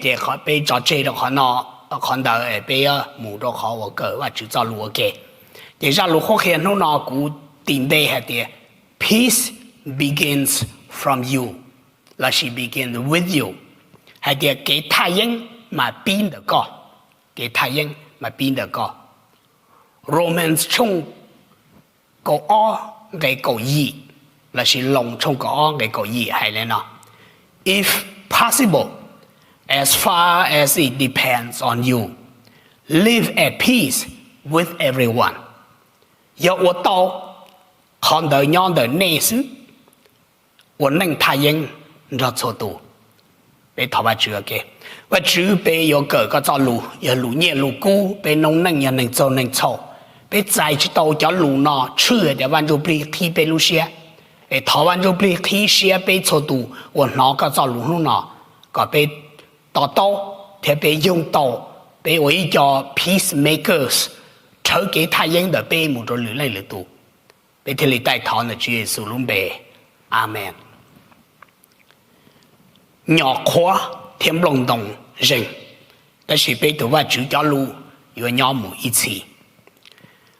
ces peb tso tseg rau qhov no, qhov ntawd peb mus rau qhov uas kawm Vajtswv txoj lus ua ke. Ces zaj lus qhuab qhia hnub no kuv tis npe hais tias Peace begins from you, lossis begins with you, hais tias kev thaj yeeb mas pib ntawm koj. Kev thaj yeeb mas pib ntawm koj. Romans tshooj kaum ob nqe kaum yim, lossis Loos tshooj kaum ob nqe kaum yim hais li no: If possible, as far as it depends on you, live at peace with everyone. Yog ua tau, qhov ntawd nyob ntawm nej xwb, ua neej thaj yeeb nrog txhua tus. Peb thov Vajtswv, Vajtswv, peb yuav kawm koj txoj lus, yog lus nyiaj lus kub, peb noob neej yog neeg txaug neeg txhaum. Peb txais tsis tau cov lus no, tshwj hais tias Vaj Ntsuj Plig qhib peb lub siab. Es thov Vaj Ntsuj Plig qhib siab peb txhua tus uas hnov koj txoj lus hnub no, kom peb to taub thiab peb yoog tau, peb ua ib co peacemakers, rhawv kev thaj yeeb ntawm peb mus rau lwm leej lwm tus. Peb thiaj li taij thov ntawm Tswv Yexus lub npe, Amees. Nyom qhuav thiab nplooj ntoo zeeg, tab sis peb tus Vajtswv cov lus yuav nyob mus ib txhis.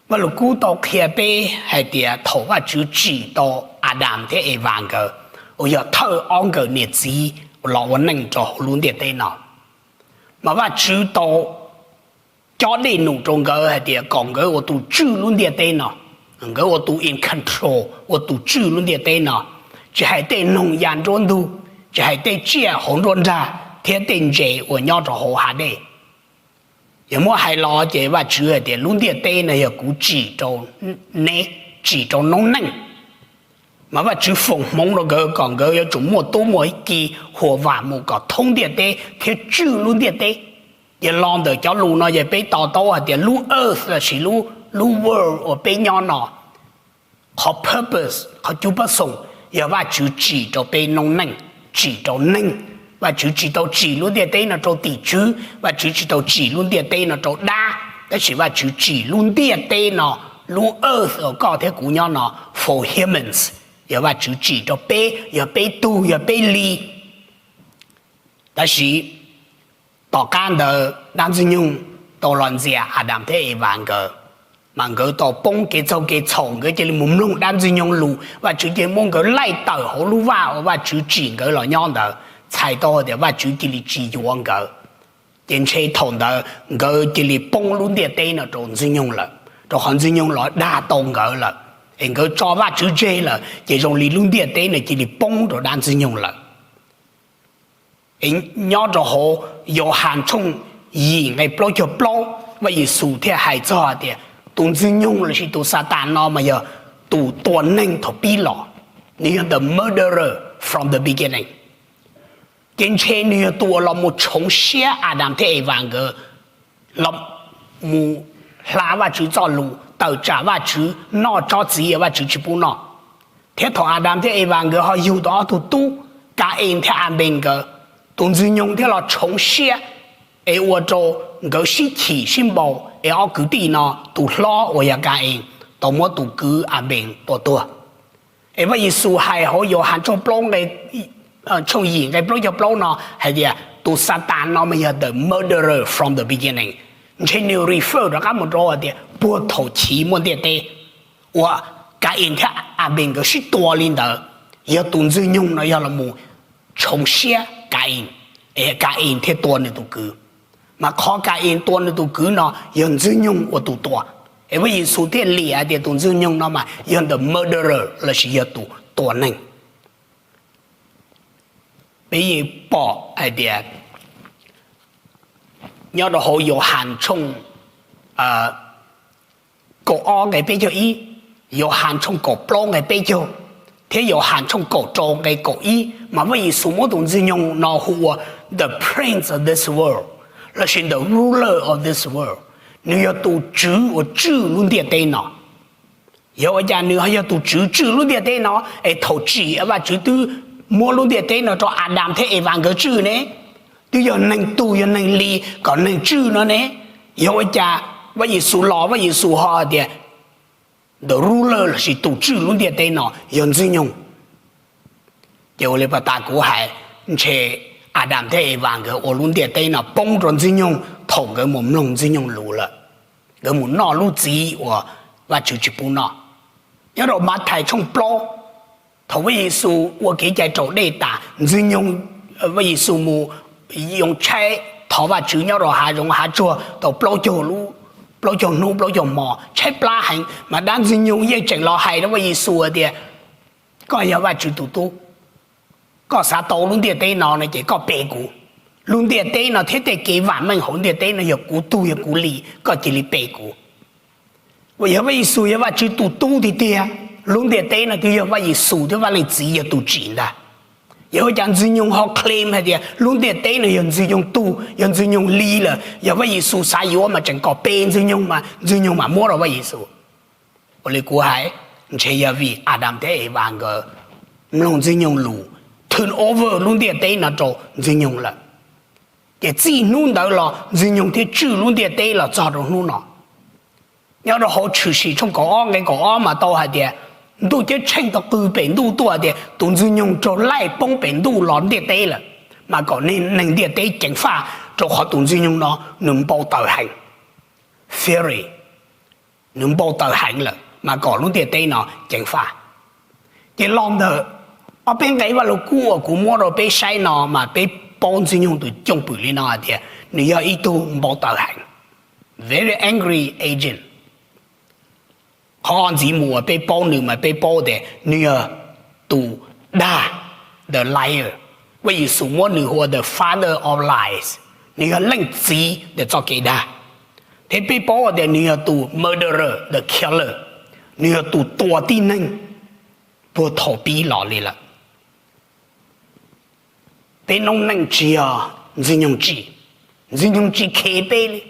Vaj Lug Kub tau qhia peb hais tias thaum Vajtswv tsim tau Adas thiab Evas nkawd, uas yog thawj ob nkawm niam txiv los ua neej rau hauv lub ntiaj teb no, mas Vajtswv tau cob dej num rau nkawd hais tias kom nkawd ua tus tswj lub ntiaj teb no, nkawd ua tus in control, ua tus tswj lub ntiaj teb no, tsis hais tej noog ya nruab ntug, tsis hais tej tsiaj hauv nruab nrag thiab tej ntses uas nyob rau hauv hav dej. Yog muab hais los ces Vajtswv hais tias lub ntiaj teb no yog kuv tsim rau neb, tsim rau noob neej. Mas Vajtswv foom hmoov rau nkawd kom nkawd yuav tsum muaj tub muaj ki, huam vam mus kom thoob ntiaj teb thiab tswj lub ntiaj teb. Ces los ntawm cov lus no ces peb to taub hais tias lub earth lossis lub world uas peb nyob no, qhov purpose, qhov cub pab xoom, yog Vajtswv tsim rau peb noob neej, tsim rau neeg. Vajtswv tsis tau tsim lub ntiaj teb no rau tim tswv, Vajtswv tsis tau tsim lub ntiaj teb no rau dab, tab sis Vajtswv tsim lub ntiaj teb no, lub earth uas koj thiab kuv nyob no, for humans, yog Vajtswv tsim rau peb, yog peb tug, yog peb li. Tab sis tom qab ntawd dab Ntxwg Nyoog tau los ntxias Adas thiab Evas nkawd, mas nkawd tau poob kev txaug kev txhaum, nkawd cia li mus mloog dab Ntxwg Nyoog lus, Vajtswv cia li muab nkawd laij tawm hauv lub vaj uas Vajtswv tsim nkawd los nyob ntawd, txhais tau tias Vajtswv cia li tsis yuav nkawd. Ces ntshe thaum ntawd nkawd cia li poob lub ntiaj teb no rau Ntxwg Nyoog lawm, rau qhov Ntxwg Nyoog los dag tau nkawd lawm, es nkawd tso Vajtswv tseg lawm ces zoo li lub ntiaj teb no cia li poob rau dab Ntxwg Nyoog lawm. Es nyob rau hauv Yauhas tshooj yim nqe plaub caug plaub, Vaj Yexus thiaj hais txog tias tus Ntxwg Nyoog lossis tus Xatas no mas yog tus tua neeg thaum pib los, nws yog the murderer from the beginning. Ces ntshe nws yog tus uas los mus tshoov siab Adas thiab Evas nkawd, los mus hla Vajtswv txoj lus, tawm tsam Vajtswv, noj tsob txiv uas Vajtswv tsis pub noj. Thiab thaum Adas thiab Evas nkawd ho yug tau ob tug tub, Ka-ees thiab Anpees nkawd, tus Ntxwg Nyoog thiaj los tshoov siab, es ua rau nkawd sib chim sib npau, es ob kwv tij no tus hlob uas yog Ka-ees tau muab tus kwv Anpees tua tuag. Es Vaj Yexus hais hauv Yauhas tshooj plaub nqe, tshooj yim nqe plaub caug plaub no hais tias tus Xatas no mas yog the murderer from the beginning. Ntshe nws refer rov qab mus rau hais tias puag thaum chiv muaj ntiaj teb uas Ka-ees thiab Anpees nkawd sib tua li ntawd, yog tus Ntxwg Nyoog no yog los mus tshoov siab Ka-ees, es Ka-ees thiaj tua nws tus kwv. Mas qhov Ka-ees tua nws tus kwv no yog Ntxwg Nyoog ua tus tua. Es Vaj Yexus thiaj liam hais tias tus Ntxwg Nyoog no mas yog the murderer lossis yog tus tua neeg. Peb yeej pom hais tias nyob rau hauv Yauhas tshooj kaum ob nqe peb caug ib, Yauhas tshooj kaum plaub nqe peb caug, thiab Yauhas tshooj kaum rau nqe kaum ib mas Vaj Yexus muab tus Ntxwg Nyoog no hu ua the prince of this world, lossis the ruler of this world. Nws yog tus tswv uas tswj lub ntiaj teb no. Yog ua cas nws ho yog tus tswv tswj lub ntiaj teb no, es thaum tsim Vajtswv twb muab lub ntiaj teb no rau Adas thiab Evas nkawd tswj ne? Twb yog neeg tug yog neeg li kom neeg tswj no ne? Yog ua cas Vaj Yexus los Vaj Yexus ho tias the ruler lossis tus tswj lub ntiaj teb no yog Ntxwg Nyoog? Ces ua li pas tas kuv hais, ntshe Adam thiab Evas nkawd ua lub ntiaj teb no poob rau Ntxwg Nyoog thaum nkawd mus mloog Ntxwg Nyoog lus lawm, nkawd mus noj lub txiv uas Vajtswv tsis pub noj. Nyob rau Mathais tshooj plaub, thaum Vaj Yexus ua kev cai raus dej tas, Ntxwg Nyoog, Vaj Yexus mus yoo tshaib thov Vajtswv nyob rau hav zoov hav tsuag tau plaub caug hnub plaub caug hmo tshaib plab heev, mas dab Ntxwg Nyoog yeej tseem los hais rau Vaj Yexus tias, Koj yog Vajtswv tus tub, koj xav tau lub ntiaj teb no no ces koj pe kuv. Lub ntiaj teb no thiab tej kev vam meej hauv ntiaj teb no yog kuv tug yog kuv li, koj cia li pe kuv. Yog Vaj Yexus yog Vajtswv tus tub tiag tiag, lub ntiaj teb no twb yog Vaj Yexus thiab Vaj Leej Txiv yog tus tsim ntag. Yog ua cas Ntxwg Nyoog ho claim hais tias lub ntiaj teb no yog Ntxwg Nyoog tug, yog Ntxwg Nyoog li lawm, yog Vaj Yexus xav yuav mas tseem kom pe Ntxwg Nyoog mas Ntxwg Nyoog mam muab rau Vaj Yexus. Ua li kuv hais, ntshe yog vim Adam thiab Evas nkawd mloog Ntxwg Nyoog lus, turn over lub ntiaj teb no rau Ntxwg Nyoog lawm. Ces txij hnub ntawd los Ntxwg Nyoog thiaj tswj lub ntiaj teb los txog rau hnub no. Nyob rau hauv Tshwm Sim tshooj kaum ob nqe kaum ob mas tau hais tias, Ntuj Ceeb Tsheej tau qw pem ntuj tuaj tias tus Ntxwg Nyoog raug laij poob pem ntuj los ntiaj teb lawm, mas kom neeg ntiaj teb ceev faj, rau qhov tus Ntxwg Nyoog no nws npau taws heev, fury, nws npau taws heev lawm mas kom lub ntiaj teb no ceev faj. Ces los ntawm ob peb nqe Vaj Lug Kub uas kuv muab rau peb saib no mas peb paub Ntxwg Nyoog tus cwj pwm li no hais tias nws yog ib tug npau taws heev, very angry agent. Qhov ntxiv mus uas peb paub nws mas peb paub tias nws yog tus dag, the liar. Vaj Yexus muab nws hu ua the father of lies, nws yog leej txiv ntawm txoj kev dag. Thiab peb paub tias nws yog tus murderer, the killer, nws yog tus tua tib neeg puag thaum pib los li lawm. Peb noob neej tsis yog Ntxwg Nyoog tsim, Ntxwg Nyoog tsis khev peb li,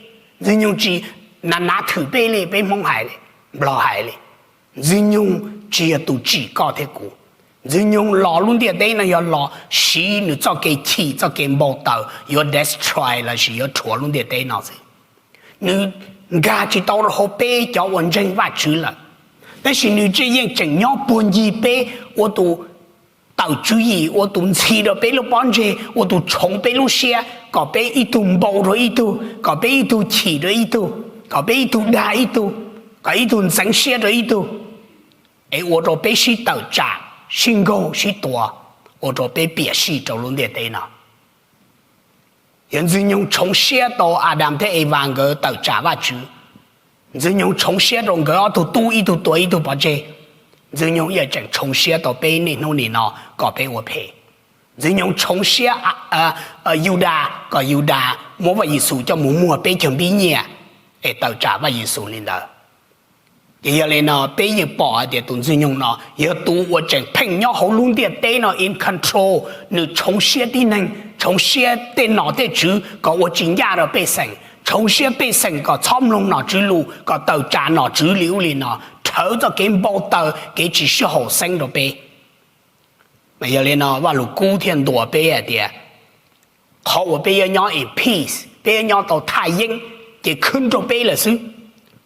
Ntxwg Nyoog tsis na nav thwm peb li, peb Hmoob hais li, Nplog hais li. Ntxwg Nyoog tsis yog tus tsim koj thiab kuv. Ntxwg Nyoog los lub ntiaj teb no yog los siv nws txoj kev chim txoj kev npau taws yuav destroy lossis yuav rhuav lub ntiaj teb no xwb. Nws nkag tsis tau rau hauv peb cov uas ntseeg Vajtswv lawm, tab sis nws yeej tseem nyob puag ncig peb, ua tus tawm tswv yim, ua tus ntxhi rau peb lub pob ntseg, ua tus tshoov peb lub siab kom peb ib tug npau rau ib tug, kom peb ib tug chim rau ib tug, kom peb ib tug dag ib tug, kom ib tug ntxeev siab rau ib tug, es ua rau peb sib tawm tsam, sib nkaug sib tua, ua rau peb piam sij rau lub ntiaj teb no. Yog Ntxwg Nyoog tshoov siab tau Adam thiab Evas nkawd tawm tsam Vajtswv, Ntxwg Nyoog tshoov siab rau nkawd ob tug tub ib tug tua ib tug pov tseg, Ntxwg Nyoog yeej tseem tshoov siab tau peb niaj hnub nim no kom peb ua phem. Ntxwg Nyoog tshoov siab Yudas kom Yudas muab Vaj Yexus coj mus muag peb caug npib nyiaj es tawm tsam Vaj Yexus li ntawd. Ces yog li no peb yeej pom hais tias tus Ntxwg Nyoog no yog tus uas tseem pheej nyob hauv lub ntiaj teb no in control, nws tshoov siab tib neeg, tshoov siab tej nom tej tswv kom ua tsis ncaj rau pej xeem, tshoov siab pej xeem kom txhob mloog nom tswv lus, kom tawm tsam nom tswv li ub li no, rhawv txoj kev npau taws kev tsis sib haum xeeb rau peb. Mas yog li no Vaj Lug Kub thiaj ntuas peb hais tias, qhov uas peb yuav nyob in peace, peb yuav nyob tau thaj yeeb, ces khwb rau peb lawm xwb.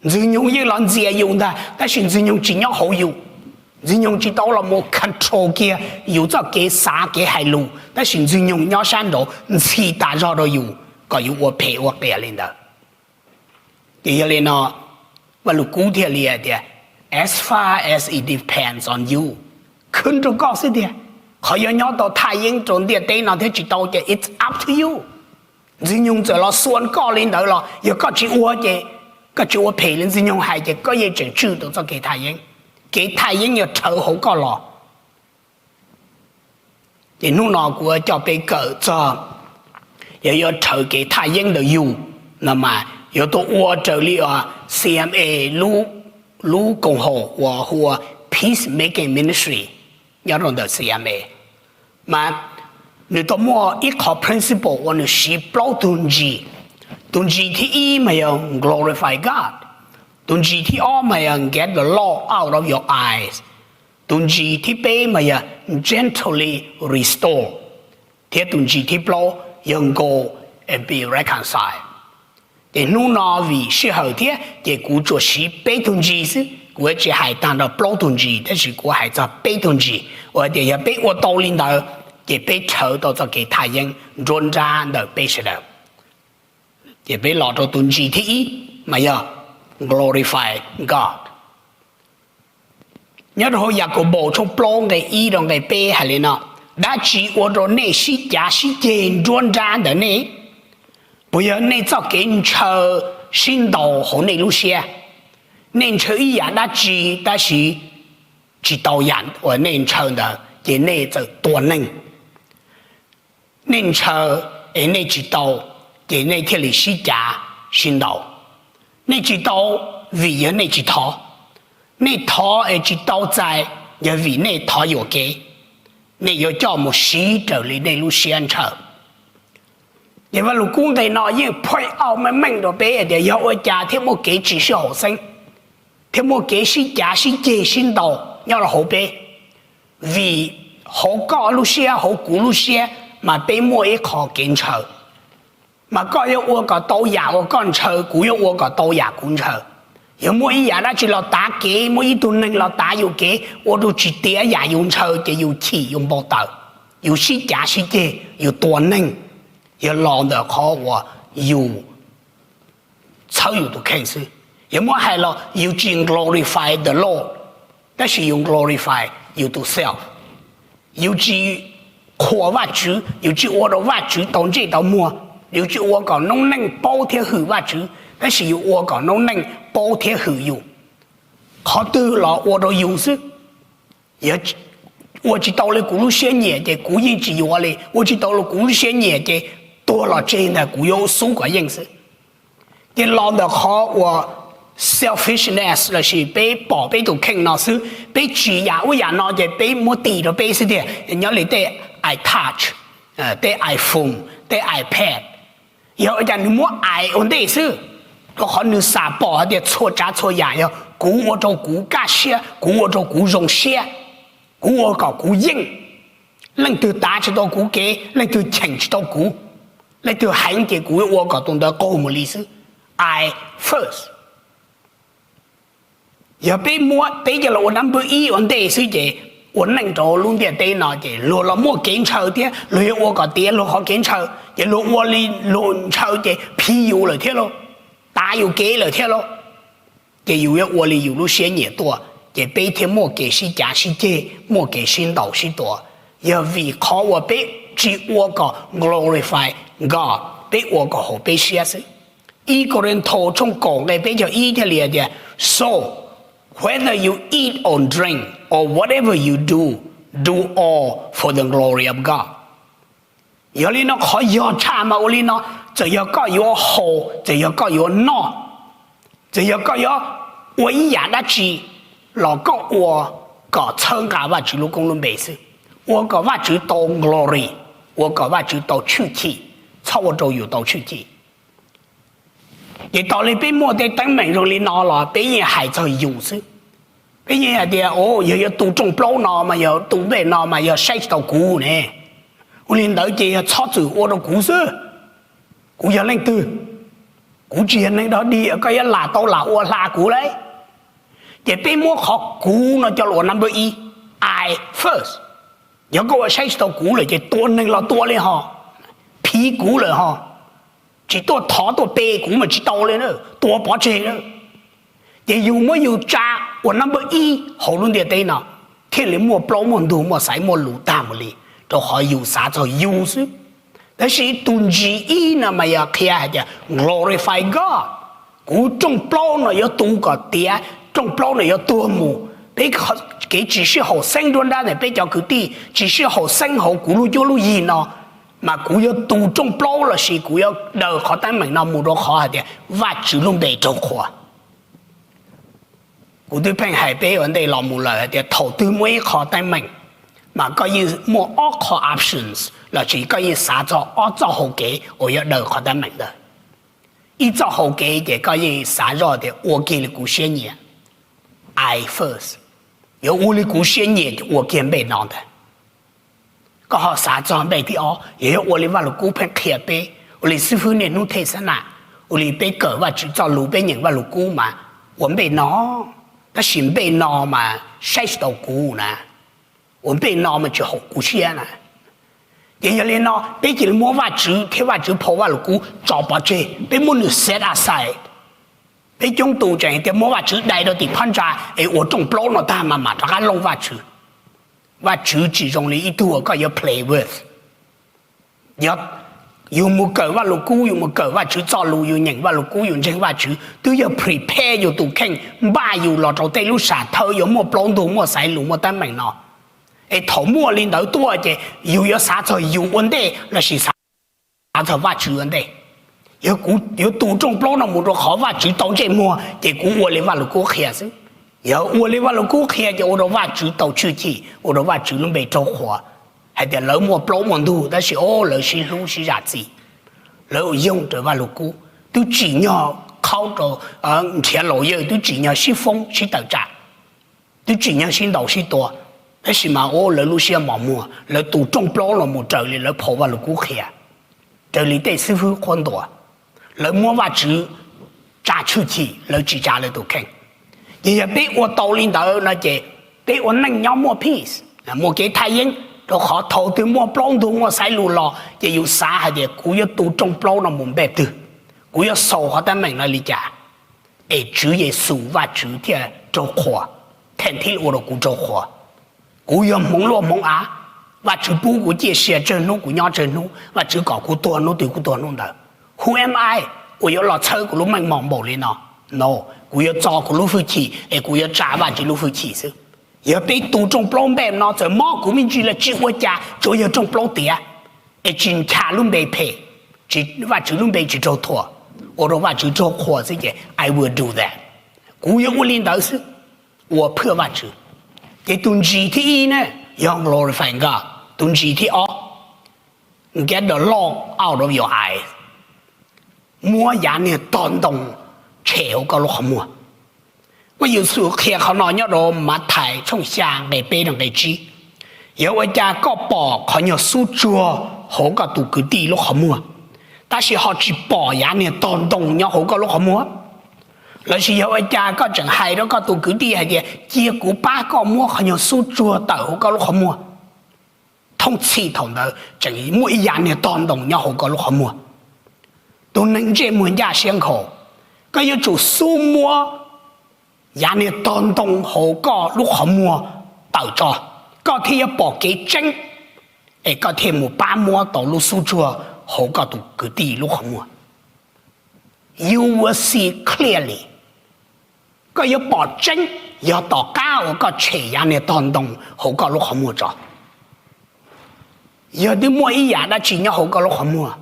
Ntxwg Nyoog yeej los ntxias yus ntag, tab sis Ntxwg Nyoog tsis nyob hauv yus. Ntxwg Nyoog tsis tau los mus control kiag yus txoj kev xav kev hais lus, tab sis Ntxwg Nyoog nyob sab nraud ntxhi tas zog rau yus kom yus ua phem ua qias li ntawd. Ces yog li no Vaj Lug Kub thiaj li hais tias, as far as it depends on you, khwb rau koj xwb tiag. Qhov yuav nyob tau thaj yeeb rau ntiaj teb no thiab tsis tau ces it's up to you. Ntxwg Nyoog txawm los xuas koj li ntawd los yog koj tsis ua ces, koj tsis ua phem li Ntxwg Nyoog hais ces koj yeej tseem tswj tau txoj kev thaj yeeb. Kev thaj yeeb yog rhawv hauv koj los. Ces hnub no kuv yuav coj peb kawm txog, yog yuav rhawv kev thaj yeeb ntawm yus no mas yuav tau ua raws li uas C M A lub, lub koom haum uas hu ua Peace Making Ministry nyob rau ntawm C M A. Mas nws tau muaj ib qhov principle uas nws siv plaub tug G. Tus G thib ib mas yog glorify God, tus G thib ob mas yog get the log out of your eyes, tus G thib peb mas yog gently restore, thiab tus G thib plaub yog go and be reconciled. Ces hnub no vim sij hawm thiab ces kuv tsuas siv peb tug G xwb, kuv tsis hais tag nrho plaub tug G, tab sis kuv hais txog peb tug G uas tias yog peb ua tau li ntawd Ces peb rhawv tau txoj kev thaj yeeb nruab nrab ntawm peb sawv daws. Ces peb los rau tus ntsis thib ib mas yog glorify God. Nyob rau hauv Yakaunpaus tshooj plaub nqe ib rau nqe peb hais li no: Dab tsi ua rau nej sib cav sib ceg nruab nrab ntawm nej? Puas yog nej txoj kev ntshaw sib ntaus hauv nej lub siab? Nej ntshaw ib yam dab tsi tab sis tsis tau yam uas nej ntshaw ntawd ces nej txawm tua neeg. Nej ntshaw es nej tsis tau, ces nej thiaj li sib cav sib ntaus. Nej tsis tau vim yog nej tsis thov. Nej thov es tsis tau txais yog vim nej thov yuam kev. Nej yuav coj mus siv raws li nej lub siab ntshaw. Ces Vaj Lug Kub nqe no yeej point out meej meej rau peb hais tias yog ua cas thiaj muaj kev tsis sib haum xeeb, thiaj muaj kev sib cav sib ceg sib ntaus nyob rau hauv peb. Vim hauv koj lub siab hauv kuv lub siab mas peb muaj ib qho kev ntshaw. Mas koj yuav ua kom tau yam uas koj ntshaw, kuv yuav ua kom tau yam kuv ntshaw. Yog muaj ib yam dab tsi los tav kev, muaj ib tug neeg los tav yus kev ua rau tsis tiav yam yus ntshaw ces yus chim yus npau taws, yus sib cav sib ceg, yus tua neeg. Yog los ntawm qhov uas yus txhawb yus tus kheej xwb. Yog muab hais los yus tsis glorify the Lord, tab sis yus glorify yus tus self. Yus tsis qhuas Vajtswv, yus tsis ua rau Vajtswv tau ntsej tau muag, yus tsis ua kom noob neej paub thiab hwm Vajtswv, tab sis yus ua kom noob neej paub thiab hwm yus. Qhov twg los ua rau yus xwb. Ua tsis tau li kuv lub siab nyiam ces kuv yeej tsis yuav li, ua tsis tau li kuv lub siab nyiam ces tuag los tseg ntag, kuv yuav xub kom yeej xwb. Ces los ntawm qhov uas selfishness lossis peb pom peb tus kheej no xwb, peb tsim yam ub yam no ces peb muab tis rau peb xwb tiag. Nyob li tej iTouch, tej iPhone, tej iPad, yog ua cas nws muab ais ua ntej xwb, rau qhov nws xam pom hais tias txhua tsav txhua yam yog kuv ua rau kuv kaj siab, kuv ua rau kuv zoo siab, kuv ua kom kuv yeej. Leej twg tav tsis tau kuv kev, leej twg cheem tsis tau kuv, leej twg heev ces kuv yuav ua kom tus ntawd qaug mus li xwb. I first. Yog peb muab peb coj los ua number ib ua ntej xwb ces ua neej rau lub ntiaj teb no ces luag los muaj kev ntshaw thiab luag yuav ua kom tiav luag qhov kev ntshaw ces luag ua li luag ntshaw ces phiv yus lawm thiab lauj, tav yus kev lawm thiab lauj. Ces yus yuav ua li yus lub siab nyiam tuaj ces peb thiaj muaj kev sib cav sib ceg, muaj kev sib ntaus sib tua. Yog vim qhov uas peb tsis ua kom glorify God, peb ua kom haum peb siab xwb. Ib Kauleethaus tshooj kaum nqe peb caug ib thiaj li tias, So, whether you eat or drink or whatever you do, do all for the glory of God. Yog li no qhov yog tshaj mas ua li no, txawm yog koj yuav haus, txawm yog koj yuav noj, txawm yog koj yuav ua ib yam dab tsi los koj ua kom txhawb nqa Vajtswv lub koob lub npe xwb, ua kom Vajtswv tau glory, ua kom Vajtswv tau tshwj chim, txhob ua rau yus tau tshwj chim. Ces tas li peb muaj tej teeb meem zoo li no los peb yeej hais txog yus xwb. Peb yeej hais tias, o, yog yuav tu rooj plaub no mas yog tu npe no mas yog saib tsis taus kuv ne. Ua li ntawd ces yog txhob txwm ua rau kuv xwb. Kuv yog leej twg? Kuv tsis yog neeg dog dig koj yuav lam tau lam ua hla kuv lauj. Ces peb muab qhov kuv no coj los ua number ib, I first. Yog koj ua saib tsis taus kuv lawm ces tua neeg los tua li ho, phiv kuv lawm ho, tsis tuaj thov tuaj pe kuv mas tsis tau li na, tua pov tseg na. Ces yus muab yus tsa ua number ib hauv lub ntiaj teb no, thiaj li muaj plaub muaj ntug muaj xaiv muaj lus tag mus li, rau qhov yus xav txog yus xwb. Tab sis tus ntsis ib no mas yog qhia hais tias glorify God. Kuv rooj plaub no yuav tu kom tiav, rooj plaub no yuav tuag mus. Peb kev tsis sib haum xeeb nruab nrab ntawm peb cov kwv tij, tsis sib haum xeeb hauv kuv lub cuab lub yig no, mas kuv yuav tu rooj plaub lossis kuv yuav daws qhov teeb meem no mus rau qhov hais tias Vajtswv lub npe raug qhuas. Kuv twb pheej hais peb ua ntej los mus lawm hais tias thaum twg muaj ib qho teeb meem, mas koj yeej muaj ob qho options lossis koj yeej xav txog ob txoj hau kev uas yuav daws qhov teeb meem ntawd. Ib txoj hau kev ces koj yeej xav zoj tias ua kiag li kuv siab nyiam, I first, yuav ua li kuv siab nyiam ces ua kiag npe no ntag. Koj ho xav txog npe thib ob, yog yuav ua li Vaj Lug Kub pheej qhia peb, ua li xib fwb niaj hnub thej xab nam, ua li peb kawm Vajtswv txoj lus peb nyeem Vaj Lug Kub mas ua npe no, tab sis npe no mas saib tsis taus kuv na, ua npe no mas tsis haum kuv siab na. Ces yog li no peb cia li muab Vajtswv thiab Vajtswv phau Vajluskub tso pov tseg, peb muab nws set aside. Peb coob tus tseem tias muab Vajtswv dai rau tim phab ntsa es ua rooj plaub no tag mas mam rov qab looj Vajtswv. Vajtswv tsis zoo li ib tug uas koj yuav play with. Yog yus mus kawm Vajluskub, yus mus kawm Vajtswv txoj lus, yus nyeem Vajluskub, yus ntseeg Vajtswv, twb yog prepare yus tus kheej, npaj yus los rau tej lub sam thawj yuav muaj plaub ntug, muaj xaiv lus, muaj teeb meem no. Es thaum muaj li ntawd tuaj ces yus yuav xav txog yus ua ntej lossis xav txog Vajtswv ua ntej? Yog kuv yuav tu rooj plaub no mus rau qhov Vajtswv tau ntsej muag ces kuv ua li Vajluskub qhia xwb. Yog ua li Vajluskub qhia ces ua rau Vajtswv tau tshwj chim, ua rau Vajtswv lub npe raug qhuas, hais tias lawv muaj plaub muaj ntug tab sis o lawv sib hlub sib zam txim, lawv ua yoog raws Vajluskub, twb tsim nyog qhaub rau, nrhiav laus yawg, twb tsim nyog sib foob sib tawm tsam, twb tsim nyog sib ntaus sib tua, tab sis mas o lawv lub siab mos muag, lawv tu rooj plaub los mus raws li lawv phau Vajluskub qhia, raws li tej xib fwb qhuab ntuas. Lawv muab Vajtswv tsa tshwj chim, lawv tsis tsa lawv tus kheej. Ces yog peb ua tau li ntawd no ces peb ua neej nyob muaj peace, muaj kev thaj yeeb, rau qhov thaum twg muaj plaub ntug muaj xaiv lus los ces yus xav hais tias kuv yuav tu rooj plaub no mus npaj twg, kuv yuav xaus qhov teeb meem no li cas, es Tswv Yexus Vajtswv thiaj raug qhuas, thiaj thiaj ua rau kuv raug qhuas. Kuv yog hmoov luaj hmoov av, Vajtswv pub kuv ciaj sia tsawg hnub kuv nyob tsawg hnub, Vajtswv kom kuv tuag hnub twg kuv tuag hnub ntawd. Who am I uas yuav los txhawb kuv lub meej mom npaum li no? No, kuv yuav txo kuv lub hwj chim es kuv yuav tsa Vajtswv lub hwj chim xwb. Yog peb tu rooj plaub npaj no txawm mob kuv me ntsis los tsis ua cas, tsuav yog rooj plaub tiav, es tsis ncha lub npe phem, Vajtswv lub npe tsis raug thuam, ua rau Vajtswv raug qhuas xwb ces I will do that. Kuv yuav ua li ntawd xwb, ua phwj Vajtswv. Ces tus ntsis thib ib ne, yog glorify God. Tus ntsis thib ob, get the log out of your eye, muab yav niag tog ntoo tshem hauv koj lub qhov muag. Vaj Yexus qhia qhov no nyob rau Mathais tshooj xya nqe peb rau nqe tsib. Yog ua cas koj pom qhov nyuag xub tsuag hauv koj tus kwv tij lub qhov muag, tab sis ho tsis pom yav niag tog ntoo nyob hauv koj lub qhov muag? Lossis yog ua cas koj tseem hais rau koj tus kwv tij hais tias cia kuv pab koj muab qhov nyuag xub tsuag tawm hauv koj lub qhov muag? Thooj txhij thaum ntawd tseem muaj ib yav niag tog ntoo nyob hauv koj lub qhov muag. Tus neeg ntsej muag ncaj siab nkhaus, koj yuav tsum xub muab yav niag tog ntoo hauv koj lub qhov muag tawm tso, koj thiaj yuav pom kev tseeb, es koj thiaj mus pab muab tau lub xub tsuag hauv koj tus kwv tij lub qhov muag. You will see clearly. Koj yuav pom tseeb yog tom qab uas koj tshem yav niag tog ntoo hauv koj lub qhov muag tso. Yog twb muaj ib yam dab tsi nyob hauv koj lub qhov muag,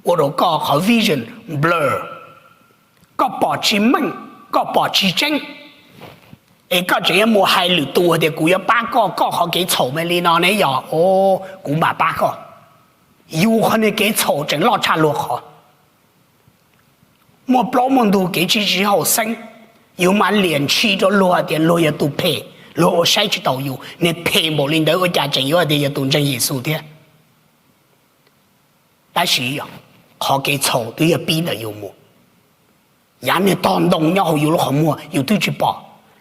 ua rau koj qhov vision blur, koj pom tsis meej, koj pom tsis tseeb, es koj tseem yuav mus hais lwm tus tias kuv yuav pab koj, koj qhov kev txhaum me li no ne yog, o, kuv mam pab koj. Yus qhov niag kev txhaum tseem loj tshaj luag qhov. Muaj plaub muaj ntug kev tsis sib haum xeeb, yus mas liam ntshis rau luag tias luag yog tus phem, luag ua saib tsis taus yus, niag phem npaum li ntawd ua cas tseem yuav tias yog tus ntseeg Yexus thiab. Tab sis qhov kev txhaum twb yog pib ntawm yus mus. Yav niag tog ntoo nyob hauv yus lub qhov muag yus twb tsis pom,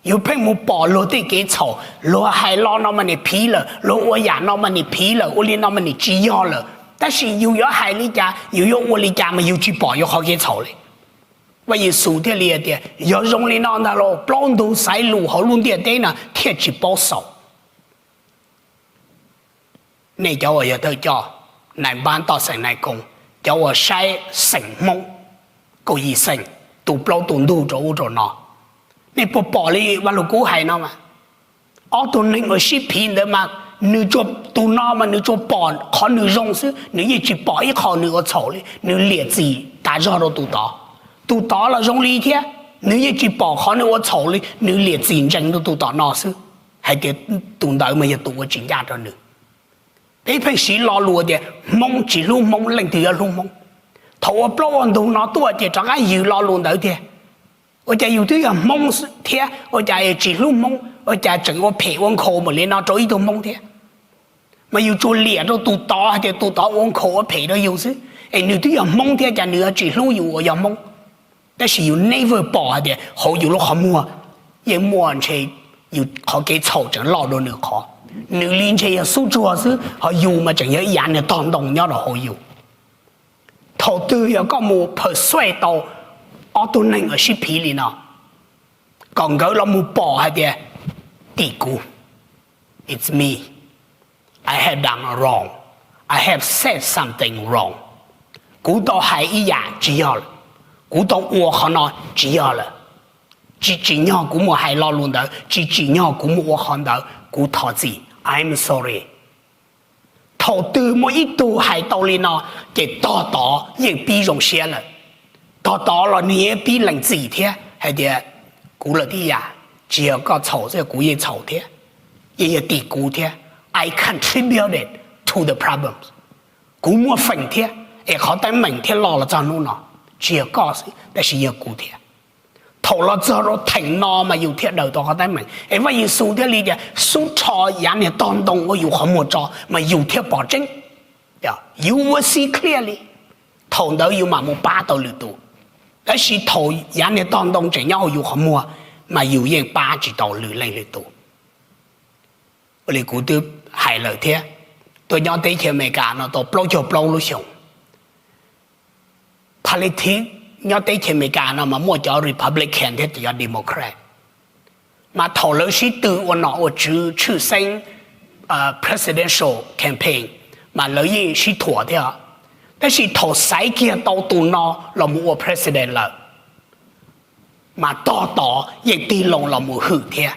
yus pheej mus pom luag tej kev txhaum, luag hais lo no mas nim phiv lawm, luag ua yam no mas nim phiv lawm, ua li no mas nim tsis yog lawm, tab sis yus yuav hais li cas, yus yuav ua li cas mas yus tsis pom yus qhov kev txhaum li. Vaj Yexus thiaj li tias yog zoo li no ntag los plaub ntug xaiv lus hauv lub ntiaj teb no thiaj tsis paub xaus. Nej cov uas yog thawj coj, nais npab toj xeem nais koos, cov uas saib xeem Hmoob, kaum yim xeem, tu plaub tu ntug rau ub rau no, nej puas pom li Vaj Lug Kub hais no mas? Ob tug neeg uas sib phiv ntawd mas nws tsuas, tus no mas nws tsuas pom qhov nws zoo xwb, nws yeej tsis pom ib qho nws ua txhaum li, nws liam txim tas zog rau tus tod. Tus tod los zoo li thiab, nws yeej tsis pom qhov nws ua txhaum li, nws liam txim ntsees rau tus tom no xwb, hais tias tus ntawd mas yog tus ua tsis ncaj rau nws. Peb pheej siv lo lus tias Hmoob tsis hlub Hmoob, leej twg yuav hlub Hmoob? Thaum ua plaub ua ntug no tuaj ces rov qab yws lo lus ntawd tiag. Ua cas yus twb yog Hmoob thiab ua cas tsis hlub Hmoob, ua cas tseem ua phem ua nkhaus npaum li no rau ib tug Hmoob thiab? Mas yus tsuas liam rau tus tod hais tias tus tod ua nkhaus ua phem rau yus xwb, es nws twb yog Hmoob thiab cas nws tsis hlub yus uas yog Hmoob? Tab sis yus never pom hais tias hauv yus lub qhov muag yeej muaj ntshe yus qhov kev txhaum tseem loj dua nws qhov. Nws li ntshe yog xub tsuag xwb, ho yus mas tseem yog ib yav niag tog ntoo nyob rau hauv yus. Thaum twg yog koj mus persuade tau ob tug neeg uas sib phiv li no, kom nkawd los mus pom hais tias, tim kuv, it's me, I have done wrong, I have said something wrong, kuv tau hais ib yam tsis yog lawm, kuv tau ua qhov no tsis yog lawm, tsis tsim nyog kuv mus hais lo lus ntawd, tsis tsim nyog kuv mus ua qhov ntawd, kuv thov txim, I'm sorry. Thaum twg muaj ib tug hais tau li no, ces tog tod yeej pib zoo siab lawm. Tog tod los nws yeej pib lees txim thiab hais tias, kuv lawm tib yam, tsis yog koj txhaum xwb, kuv yeej txhaum thiab, yeej yog tim kuv thiab, I contributed to the problems, kuv muaj feem thiab es qhov teeb meem thiaj loj los txog hnub no, tsis yog koj xwb tab sis yog kuv thiab. Thaum los txog rau theem no mas yus thiaj daws tau qhov teeb meem. Es Vaj Yexus thiaj li tias, xub rho yav niag tog ntoo ua yus qhov muag tso mas yus thiaj pom tseeb, you will see clearly. Thaum ntawd yus mam mus pab tau lwm tus. Tab sis thaum yav niag tog ntoo tseem nyob hauv yus qhov muag, mas yus yeej pab tsis tau lwm leej lwm tus. Ua li kuv twb hais lawm thiab, tuaj nyob teb chaws Amelikas no tau plaub caug plaub lub xyoos. Politics nyob teb chaws Amelikas no mas muaj cov Republican thiab cov Democrat. Mas thaum lawv sib tw ua nom ua tswv tshwj xeeb presidential campaign, mas lawv yeej sib thuam thiab. Tab sis thaum xaiv kiag tau tus no los mus ua president lawm, mas tog tod yeej tig loo los mus hwm thiab,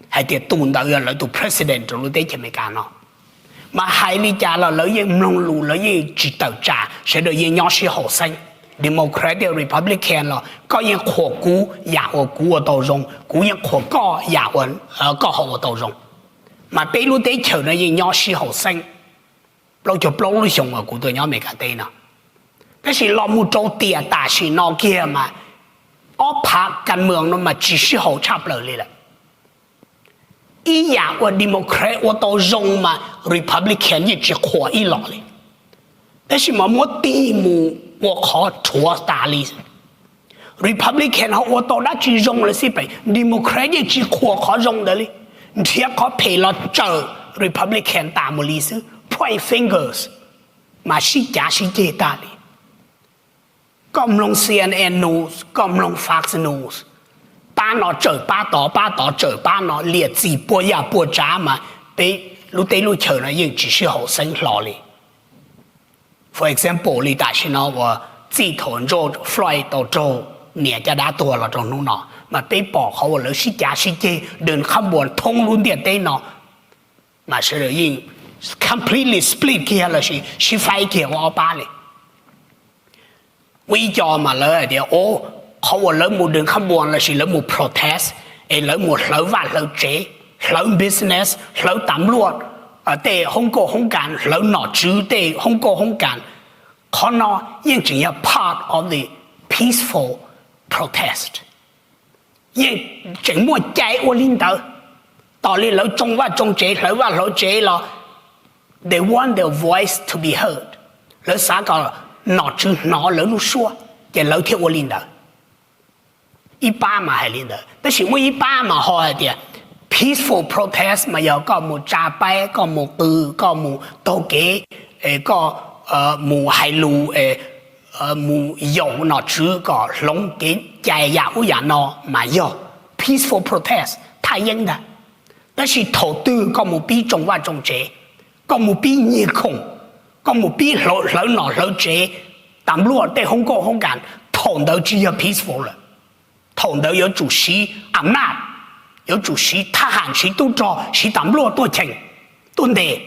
hais tias tus ntawd yog lawv tus president rau lub teb chaws Amelikas no. Mas hais li cas los lawv yeej mloog lus, lawv yeej tsis tawm tsam, sawv daws yeej nyob sib haum xeeb. Democrat thiab Republican los koj yeej qhuas kuv yam uas kuv ua tau zoo, kuv yeej qhuas koj yam uas koj ho ua tau zoo. Mas peb lub teb chaws no yeej nyob sib haum xeeb plaub caug plaub lub xyoos uas kuv tuaj nyob Amelikas teb no. Tab sis los mus rau tiam tam sim no kiag mas ob phav kas moos no mas tsis sib haum tshaj plaws li lawm. Ib yam uas Democrat ua tau zoo mas Republican yeej tsis qhuas ib los li. Tab sis mas muab tig mus ua qhov rhuav tas li. Republican ho ua tau dab tsi zoo lawm xij peem, Democrat yeej tsis qhuas qhov zoo ntawd li. Nrhiav qhov phem los tsawm Republican tas mus li xwb, point fingers, mas sib cav sib ceg tag li. Koj mloog C N N News, koj mloog Fox News, pab no tsawm pab tod, pab tod tsawm pab no, liam txim puas yam puas tsav mas peb lub teb lub chaws no yeej tsis sib haum xeeb hlo li. For example, li tam sim no uas txij thaum George Floyd tau raug niam caj dab tuag los rau hnub no, mas peb pom qhov uas lawv sib cav sib ceg dwm qhab npuas thoob lub ntiaj teb no, mas sawv daws yeej completely split kiag lossis sib faib kiag ua ob pab li. Muaj ib co mas lawv hais tias, o, qhov uas lawv mus dwm qhab npuas lossis lawv mus protest, es lawv mus hlawv vaj hlawv tsev, hlawv business, hlawv tam luaj tej hoob kauj hoob kas, hlawv nom tswv tej hoob kauj hoob kas, qhov no yeej tseem yog part of the peaceful protest. Yeej tseem muaj cai ua li ntawd. Tos li lawv tsoo vaj tsoo tsev, hlawv vaj hlawv tsev los they want their voice to be heard. Lawv xav kom nom tswv hnov lawv lub suab, ces lawv thiaj ua li ntawd. Ib pab mas hais li ntawd, tab sis muaj ib pab mas ho hais tias peaceful protest mas yog koj mus tsa paib, koj mus qw, koj mus taug kev, koj mus hais lus, mus yaum nom tswv kom hloov kev cai yam ub yam no mas yog peaceful protest thaj yeeb ntag. Tab sis thaum twg koj mus pib tsoo vaj tsoo tsev, koj mus pib nyiag khoom, koj mus pib hlawv nom hlawv tsev, tam luaj tej hoob kauj hoob kas, thaum ntawd tsis yog peaceful lawm. Thaum ntawd yuav tsum siv am naj, yuav tsum siv thab ham, siv tub rog, siv tam luaj tuaj cheem, tuaj ntes.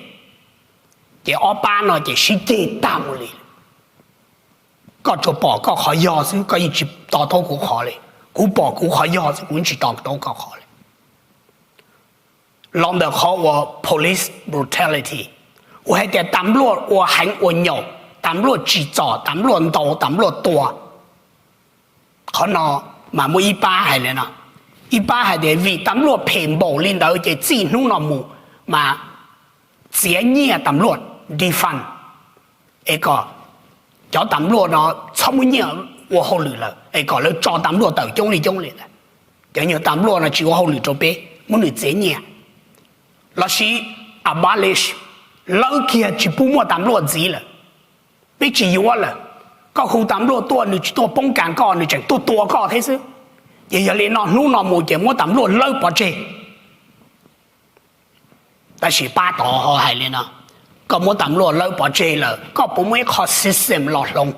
Ces ob pab no ces sib ceg tag mus li. Koj tsuas pom koj qhov yog xwb, koj yeej tsis to taub kuv qhov li. Kuv pom kuv qhov yog xwb, kuv tsis to taub koj qhov li. Los ntawm qhov uas police brutality, uas hais tias tam luaj ua heev ua nyaum, tam luaj tsim txom, tam luaj ntaus, tam luaj tua. Qhov no mas muaj ib pab hais li no, ib pab hais tias vim tam luaj phem npaum li ntawd ces txij hnub no mus mas txiav nyiaj tam luaj, defund, es kom cov tam luaj no txhob muaj nyiaj ua hauj lwm lawm, es kom lawv tso tam luaj tawm coob li coob li ntawd. Cov nyuag tam luaj no tsis ua hauj lwm rau peb, muab nws txiav nyiaj. Lossis abolish, lawb kiag tsis pub muaj tas npluaj ntxiv lawm. Peb tsis yuav lawm. Koj hu tas npluaj tuaj nws tsis tuaj poob kas koj, nws tseem tuaj tua koj thiab xwb. Ces yog li no hnub no mus ces muab tas npluaj lawb pov tseg. Tab sis pab tod ho hais li no, koj muab tas npluaj lawb pov tseg lawm koj puas muaj ib qho system los hloov?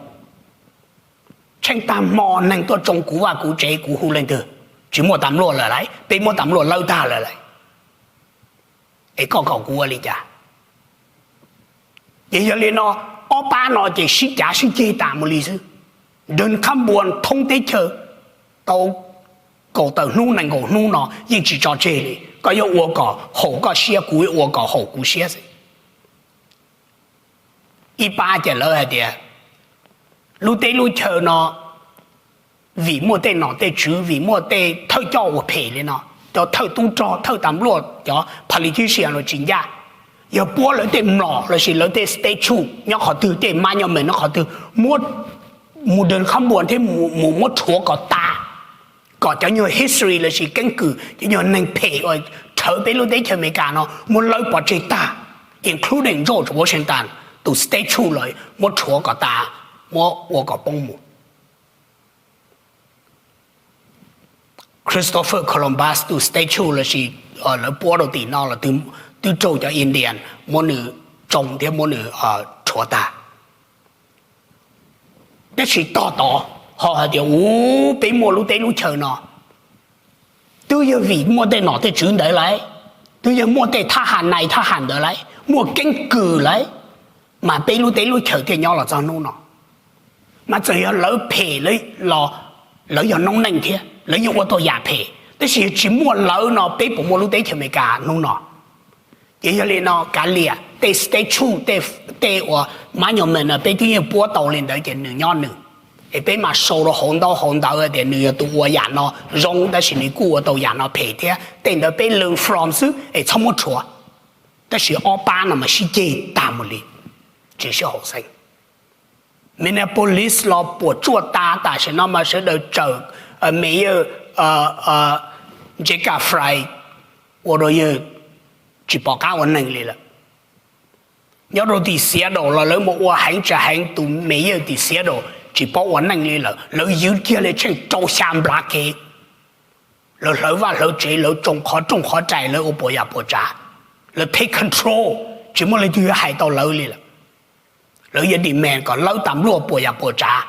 Tsheej tag hmo neeg tuaj tsoo kuv vaj kuv tsev kuv hu leej twg? Tsis muaj tas npluaj lawm lauj, peb muab tas npluaj lawb tag lawm lauj. Es koj kom kuv ua li cas? Ces yog li no, ob pab no ces sib cav sib ceg tas mus li xwb. Dawg khab npua thoob teb chaws tau kaum tawm hnub nees nkaum hnub no yeej tsis tso tseg li. Koj yuav ua kom haum koj siab, kuv yuav ua kom haum kuv siab xwb. Ib pab ces lawv hais tias lub teb lub chaw no vim muaj tej nom tej tswv, vim muaj tej thawj coj uas phem li no, cov thawj tub rog, thawj tas npluaj, cov politician los tsis ncaj, yog puab lawv tej mlom lossis lawv tej statue nyob qhov twg, tej monument nyob qhov twg, muab mus dawg khab npua thiab mus muab rhuav kom tas, kom cov nyuag history lossis keeb kwm cov nyuag neeg phem uas rhawv peb lub teb chaws Amelikas no muab lawb pov tseg tag, including George Washington tus statue los muab rhuav kom tas, muab ua kom poob mus. Christopher Columbus tus statue lossis lawv puab rau tim no los twb raug cov Indian muab nws tsoo thiab muab nws rhuav tag. Tab sis tog tod ho hais tias, u, peb muaj lub teb lub chaw no twb yog vim muaj tej nom tej tswv ntawd lauj, twb yog muaj tej thab ham nais thab ham ntawd lauj, muaj keeb kwm lauj, mas peb lub teb lub chaw thiaj nyob los txog hnub no. Mas txawm yog lawv phem los lawv yog noob neej thiab, lawv yeej ua tau yam phem, tab sis yog tsis muaj lawv no peb puas muaj lub teb chaws Amelikas hnub no? Ces yog li no kav liam, tej statue, tej uas monument no peb twb yeej puab tau li ntawd ces nws nyob nws, es peb mas sau rau hauv ntaub hauv ntawv tias nws yog tus ua yam no zoo tab sis nws kuj ua tau yam no phem thiab, tej ntawd peb learn from xwb es txhob muab rhuav. Tab sis ob pab no mas sib ceg tag mus li, tsis sib haum xeeb. Minneapolis los puas tsuaj tas, tam sim no mas sawv daws tsawm mayor Jessica Fry ua rau yawg tsis pom qab ua neeg li lawm. Nyob rau tim Seattle los lawv mus ua heev tsis heev, tus mayor tim Seattle tsis paub ua neej li lawm, lawv ywv kiag li tsheej rau xya nplas kev. Lawv hlawv vaj hlawv tsev, lawv tsoo qhov rooj qhov rais, lawv ua puas yam puas tsav, lawv take control, tsis muaj leej twg yuav hais tau lawv li lawm. Lawv yuav demand kom lawb tas npluaj puas yam puas tsav.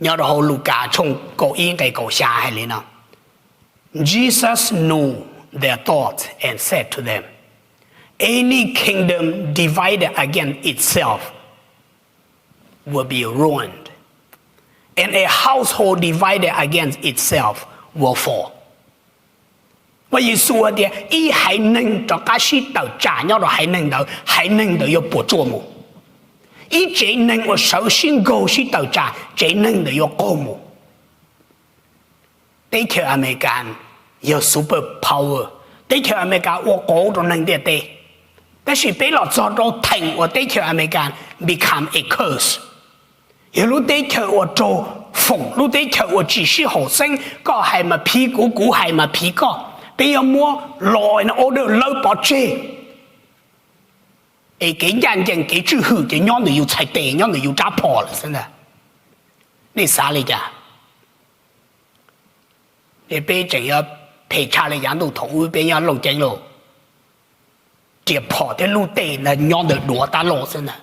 Nyob rau hauv Lukas tshooj kaum ib nqe kaum xya hais li no, Jesus knew their thoughts and said to them, any kingdom divided against itself will be ruined, and a household divided against itself will fall. Vaj Yexus hais tias ib haiv neeg rov qab sib tawm tsam nyob rau haiv neeg ntawd, haiv neeg ntawd yuav puas tsuaj mus. Ib tsev neeg uas sawv sib nkaug sib tawm tsam, tsev neeg ntawd yuav qaug mus. Teb chaws Amelikas yog super power, teb chaws Amelikas ua qauv rau neeg ntiaj teb. Tab sis peb los txog rau theem uas teb chaws Amelikas become a curse, yog lub teb chaws uas raug foom, lub teb chaws uas tsis sib haum xeeb, koj hais mas phiv kuv, kuv hais mas phiv koj. Peb yuav muab law and order lawb pov tseg, es kev ncaj ncees kev tswj hwm ces nyob ntawm yus txhais tes, nyob ntawm yus rab phom lawm xwb ntag. Nej xav li cas? Es peb tseem yuav phem tshaj li yav ntuj thaum ub peb nyob Looj Ceeb lauj. Riam phom thiab lub tej ntawd nyob ntawm duav tab loj xwb ntag.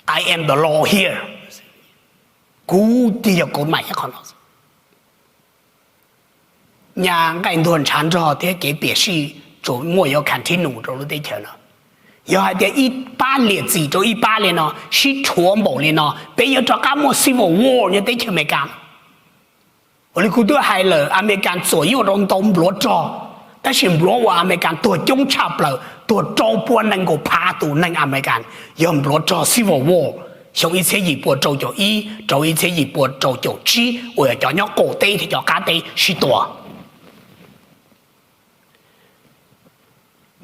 I am the law here. Kuv thiaj yog kuv mam ib qho no. Nyaj nqaij ntuag ntshav nrog thiab kev piam sij tsuas muaj yuav continue rau lub teb chaws no. Yog hais tias ib pab liam txim rau ib pab li no, sib rhuav npaum li no, peb yuav rov qab muaj civil war nyob teb chaws Amelikas. Ua li kuv twb hais lawm, Amelikas txuam yuaj rau ntau npluav rog, tab sis npluav uas Amelikas tuag coob tshaj plaws, tuag rau pua nees nkaum phav tus neeg Amelikas, yog npluav rog civil war xyoo ib txhiab yim pua rau caum ib rau ib txhiab yim pua rau caum tsib uas yog cov nyob qaum teb thiab cov qab teb sib tua.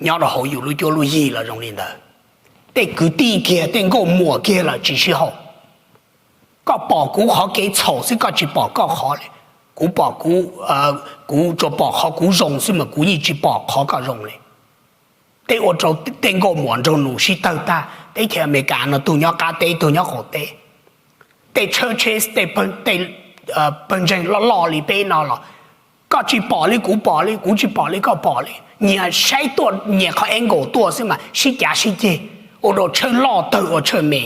Nyob rau hauv yus lub cuab lub yig los zoo li ntawd, tej kwv tij kiag tej nkauj muam kiag los tsis sib haum. Koj pom kuv qhov kev txhaum xwb koj tsis pom koj qhov li. Kuv pom kuv, kuv tsuas pom qhov kuv zoo xwb mas kuv yeej tsis pom qhov koj zoo li. Tej ua rau tej nkauj muam nraug nus sib tawg tag. Teb chaws Amelikas no tug nyob qab teb tug nyob qaum teb, tej churches, tej pawg ntseeg loj loj li peb no los koj tsis pom li kuv pom li, kuv tsis pom li koj pom li. Nyias saib tuaj nyias qhov angle tuaj xwb mas sib cav sib ceg, ua rau tshawj loj tawg ua tshawj me,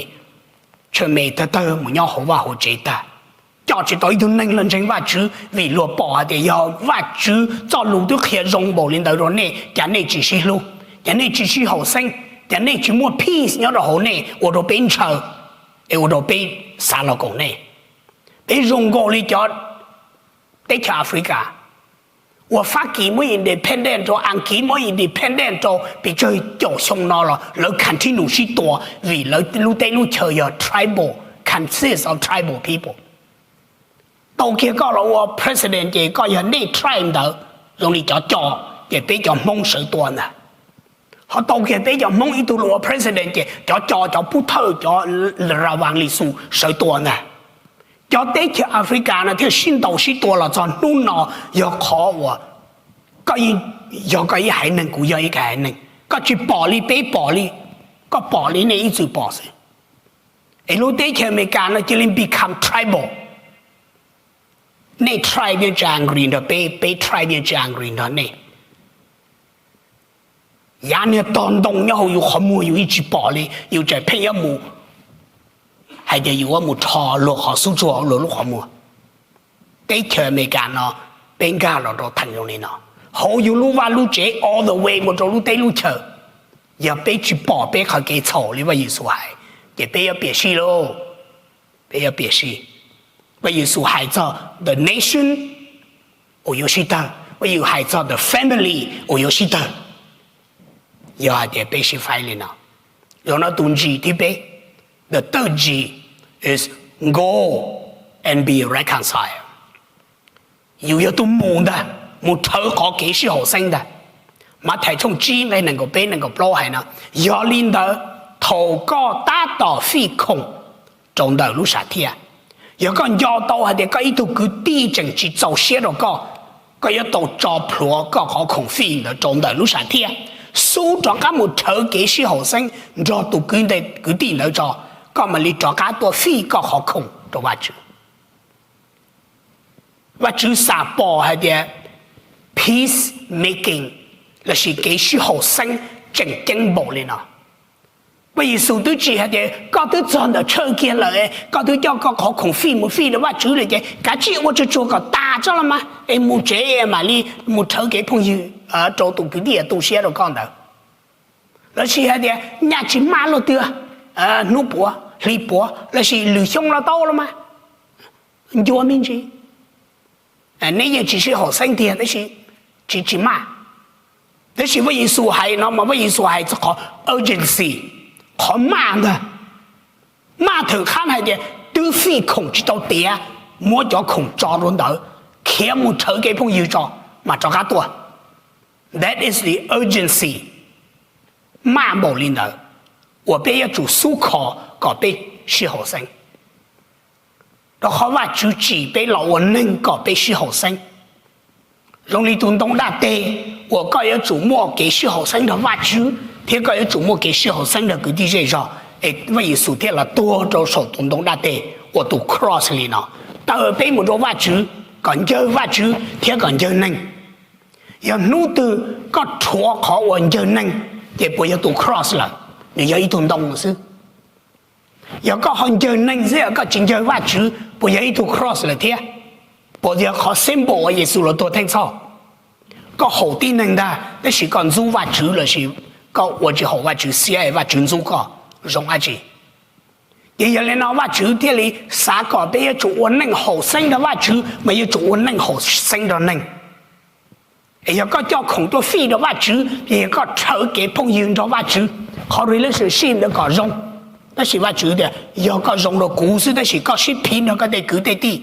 tshawj me tawg tawg mus nyob hauv vaj hauv tsev tag. Coj tsis tau ib tug neeg los ntseeg Vajtswv vim luag pom hais tias yog Vajtswv txoj lus twb qhia zoo npaum li ntawd rau nej, cas nej tsis sib hlub, cas nej tsis sib haum xeeb, cas nej tsis muaj peace nyob rau hauv nej, ua rau peb ntshaw, es ua rau peb xav los koom nej. Peb zoo nkaus li cov teb chaws Africa uas Fab Kis muab independent rau, Askiv muab independent rau, pes tsawg caum xyoo no los lawv continue sib tua vim lawv lub teb lub chaw yog tribal, consist of tribal people. Tau kiag koj los ua president ces koj yog nej tribe ntawd, zoo li cov Co, ces peb cov Hmoob sawv tua ntag. Ho tau kiag peb cov Hmoob ib tug los ua president ces cov Co, cov Pub Thawj, cov Ra Vas Lis Xus sawv tua ntag. Cov teb chaws Africa no thiaj sib ntaus sib tua los txog hnub no, yog qhov uas koj yog koj ib haiv neeg, kuv yog ib haiv neeg, koj tsis pom li peb pom li, koj pom li nej ib txwm pom xwb. Es lub teb chaws Amelikas no cia li become tribal. Nej tribe yeej tsis agree nrog peb, peb tribe yeej tsis agree nrog nej. Yav niag tog ntoo nyob hauv yus qhov muag yus yeej tsis pom li, yus tseem pheej yuav mus hais tias yus yuav mus rho luag qhov xub tsuag luag lub qhov muag. Teb chaws Amelikas no peb nkag los rau theem zoo li no, hauv yus lub vaj lub tsev all the way mus rau lub teb lub chaw. Yog peb tsis pom peb qhov kev txhaum li Vaj Yexus hais, ces peb yuav piam sij lauj, peb yuav piam sij. Vaj Yexus hais txog the nation uas yuav sib tawg, Vaj Yexus hais txog the family uas yuav sib tawg. Yog hais tias peb sib faib li no, zaum no tus ntsis thib peb, the third G is go and be reconciled. Yus yog tus mus ntag, mus rhawv qhov kev sib haum xeeb ntag. Mathais tshooj tsib nqe nees nkaum peb nees nkaum plaub hais no, yog li ntawd thaum koj tab tom fij khoom rau ntawm lub sam thiaj, yog koj nco tau hais tias koj ib tug kwv tij tseem tsis txaus siab rau koj, koj yuav tau tso plhuav koj qhov khoom fij ntawd rau ntawm lub sam thiaj, xub rov qab mus rhawv kev sib haum xeeb nrog tus kwv tij ntawd tso, koj mam li rov qab tuaj fij koj qhov khoom rau Vajtswv. Vajtswv xam pom hais tias peace making lossis kev sib haum xeeb tseem ceeb npaum li no. Vaj Yexus twb tsis hais tias koj twb txog ntawm tsawg kiag lawm, koj twb coj koj qhov khoom fij mus fij rau Vajtswv lawm ces kav tsij ua tsuag tsuag kom tas tso los mas es mus tsev mam li mus rhawv kev phooj ywg rau tus kwv tij tu siab rau koj ntawd. Lossis hais tias nyaj tsis maj luaj twg, hnub puav hli puav lossis lwm xyoo los tau los mas, ncua me ntsis. Neb yeej tsis sib haum xeeb tiag tab sis tsis tsis maj. Tab sis Vaj Yexus hais no mas Vaj Yexus hais txog qhov urgency, qhov maj ntag. Maj thawm qhab hais tias twb fij khoom tsis tau tiav, muab cov khoom tso rau ntawd, khiav mus rhawv kev phooj ywg tso mas rov qab tuaj. That is the urgency. Maj npaum li ntawd uas peb yuav tsum xub kho kom peb sib haum xeeb. Rau qhov Vajtswv tsim peb los ua neeg kom peb sib haum xeeb. Zoo li tus ntoo daj teg uas koj yuav tsum muaj kev sib haum xeeb nrog Vajtswv thiab koj yuav tsum muaj kev sib haum xeeb nrog kwv tij zej zog, es Vaj Yexus thiaj los tuag rau saum tus ntoo daj teg uas tus cross li no, taw peb mus rau Vajtswv, kom ncawg Vajtswv thiab kom ncawg neeg. Yog hnub twg koj rhuav qhov uas ncawg neeg, ces puas yog tus cross lawm? Nws yog ib tug ntoo xwb. Yog koj ho ncawg neeg xwb, yog koj tsis ncawg Vajtswv, puas yog ib tug cross lawm thiab? Puas yog qhov symbol uas Yexus los tuag theej txhoj? Koj haum tib neeg ntag tab sis koj ntxub Vajtswv lossis koj ua tsis haum Vajtswv siab es Vajtswv ntxub koj, zoo dab tsi? Ces yog li no Vajtswv thiaj li xav kom peb yuav tsum ua neej haum xeeb nrog Vajtswv mas yuav tsum ua neej haum xeeb nrog neeg. Es yog koj coj khoom tuaj fij rau Vajtswv ces yog koj rhawv kev phooj ywg nrog Vajtswv, qhov relationship ntawd kom zoo. Tab sis Vajtswv tias yog koj zoo rau kuv xwb tab sis koj sib phiv nrog koj tej kwv tej tij,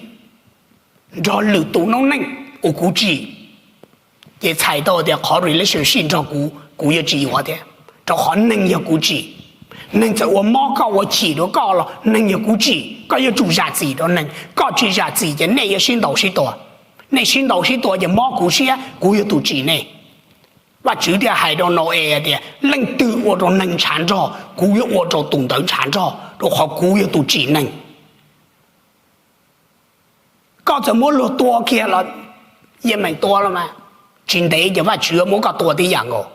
nrog lwm tus noob neej uas kuv tsim, ces txhais tau tias qhov relationship nrog kuv, kuv yuav tsis yuav thiab, rau qhov neeg yog kuv tsim. Neeg txawm ua mob koj ua chim rau koj los neeg yog kuv tsim, koj yuav tsum zam txim rau neeg, koj tsis zam txim ces nej yuav sib ntaus sib tua. Nej sib ntaus sib tua ces mob kuv siab, kuv yog tus tsim nej. Vajtswv thiaj hais rau Nau-es tias, Leej twg ua rau neeg ntshav nrog, kuv yuav ua rau tus ntawd ntshav nrog, rau qhov kuv yog tus tsim neeg. Koj txawm muab luag tua kiag los yeej meem tua los mas, tsis ntev ces Vajtswv muab koj tua tib yam nkaus.